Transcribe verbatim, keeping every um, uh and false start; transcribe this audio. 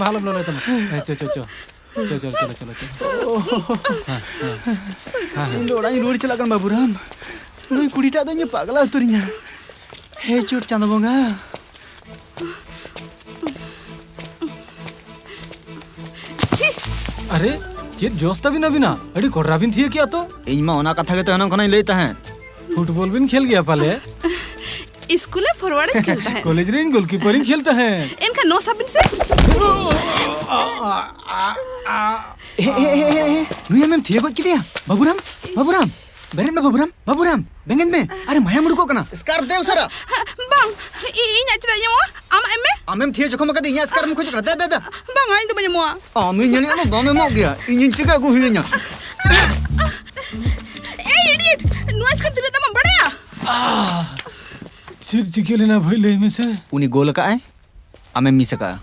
ᱟᱞᱚᱢ ᱞᱚᱞᱚᱭ ᱛᱟᱢᱟ᱾ ᱦᱮᱸ, ᱪᱚ, ᱪᱚ, ᱪᱚ, ᱪᱚ᱾ ᱪᱚ, ᱪᱚ, ᱪᱚ, ᱪᱚ, ᱪᱚ᱾ ᱦᱮᱸ, ᱦᱮᱸ, ᱦᱮᱸ᱾ ᱤᱧ ᱫᱚ ᱚᱲᱟᱜ ᱤᱧ ᱨᱩᱣᱟᱹᱲ ᱪᱟᱞᱟᱜ ᱠᱟᱱᱟ, ᱵᱟᱹᱵᱩᱨᱟᱢ᱾ ᱱᱩᱭ ᱠᱩᱲᱤᱴᱟᱜ ᱫᱚ ᱤᱧᱮ ᱯᱟᱜᱽᱞᱟ ᱩᱛᱟᱹᱨᱤᱧᱟ᱾ ᱦᱮ ᱪᱚᱴ ᱪᱟᱸᱫᱚ ᱵᱚᱸᱜᱟ᱾ ᱪᱷᱤ! ᱟᱨᱮ, ᱪᱮᱫ ᱡᱚᱥ ᱛᱟᱵᱤᱱ ᱟᱹᱵᱤᱱᱟᱜ? ᱟᱹᱰᱤ ᱠᱚᱰᱨᱟ ᱵᱤᱱ ᱛᱷᱤᱭᱟᱹ ᱠᱮᱜᱼᱟ ᱛᱚ᱾ ᱤᱧ ᱢᱟ ᱚᱱᱟ ᱠᱟᱛᱷᱟ ᱜᱮᱛᱚ ᱮᱱᱟᱝ ᱠᱷᱚᱱᱟᱜ ᱤᱧ ᱞᱟᱹᱭᱮᱫ ᱛᱟᱦᱮᱸᱫ᱾ ᱯᱷᱩᱴᱵᱚᱞ ᱵᱤᱱ ᱠᱷᱮᱞ ᱜᱮᱭᱟ ᱯᱟᱞᱮ? ᱤᱥᱠᱩᱞ ᱨᱮ ᱯᱷᱚᱨᱣᱟᱨᱰ ᱤᱧ ᱠᱷᱮᱞ ᱛᱟᱦᱮᱸᱫ᱾ ᱠᱚᱞᱮᱡᱽ ᱨᱮ ᱤᱧ ᱜᱳᱞᱠᱤᱯᱟᱨ ᱤᱧ ᱠᱷᱮᱞ ᱛᱟᱦᱮᱸᱫ᱾ ᱮᱱᱠᱷᱟᱱ ᱱᱚᱣᱟ ᱥᱟᱵ ᱵᱤᱱ ᱥᱮ᱾ ᱮ, ᱮ, ᱮ, ᱮ, ᱮ, ᱱᱩᱭ ᱟᱢᱮᱢ ᱛᱷᱤᱭᱟᱹ ᱜᱚᱡ ᱠᱮᱫᱮᱭᱟ? ᱵᱟᱹᱵᱩᱨᱟᱢ, ᱵᱟᱹᱵᱩᱨᱟᱢ, ᱵᱮᱨᱮᱫ ᱢᱮ ᱵᱟᱹᱵᱩᱨᱟᱢ, ᱵᱟᱹᱵᱩᱨᱟᱢ, ᱵᱮᱸᱜᱮᱫ ᱢᱮ᱾ ᱟᱨᱮ, ᱢᱟᱭᱟᱢ ᱩᱰᱩᱠᱚᱜ ᱠᱟᱱᱟ᱾ ᱥᱠᱟᱨᱯ ᱫᱮ ᱩᱥᱟᱹᱨᱟ᱾ ᱵᱟᱝ, ᱤ-, ᱤᱧᱟᱜ ᱪᱮᱫᱟᱜ ᱤᱧ ᱮᱢᱚᱜᱼᱟ? ᱟᱢᱟᱜ ᱮᱢ ᱢᱮ᱾ ᱟᱢᱮᱢ ᱛᱷᱤᱭᱟᱹ ᱡᱚᱠᱷᱚᱱ ᱠᱟᱛᱮ ᱤᱧᱟᱜ ᱥᱠᱟᱨᱯ ᱮᱢ ᱠᱷᱚᱡᱚᱜ ᱠᱟᱱᱟ? ᱫᱮ, ᱫᱮ, ᱫᱮ᱾ ᱵᱟᱝᱟ, ᱤᱧ ᱫᱚ ᱵᱟᱹᱧ ᱮᱢᱚᱜᱼᱟ᱾ ᱟᱢᱤᱧ ᱧᱮᱞᱮᱫ ᱢᱮ, ᱵᱟᱢ ᱮᱢᱚᱜ ᱜᱮᱭᱟ᱾ ᱤᱧᱤᱧ ᱪᱤᱠᱟ ᱟᱹᱜᱩ ᱦᱩᱭᱟᱹᱧᱟ? ᱮᱭ ᱤᱰᱤᱭᱚᱴ, ᱱᱚᱣᱟ ᱥᱠᱟᱨᱯ ᱛᱤᱱᱟᱹᱜ ᱫᱟᱢᱟ ᱵᱟᱲᱟᱭᱟ? ᱪᱮᱫ ᱪᱤᱠᱟᱹ ᱞᱮᱱᱟ ᱵᱷᱟᱹᱭ, ᱞᱟᱹᱭ ᱢᱮᱥᱮ? ᱩᱱᱤ ᱜᱳᱞ ᱟᱠᱟᱫᱼᱟᱭ, ᱟᱢᱮᱢ ᱢᱤᱥ ᱟᱠᱟᱫᱼᱟ᱾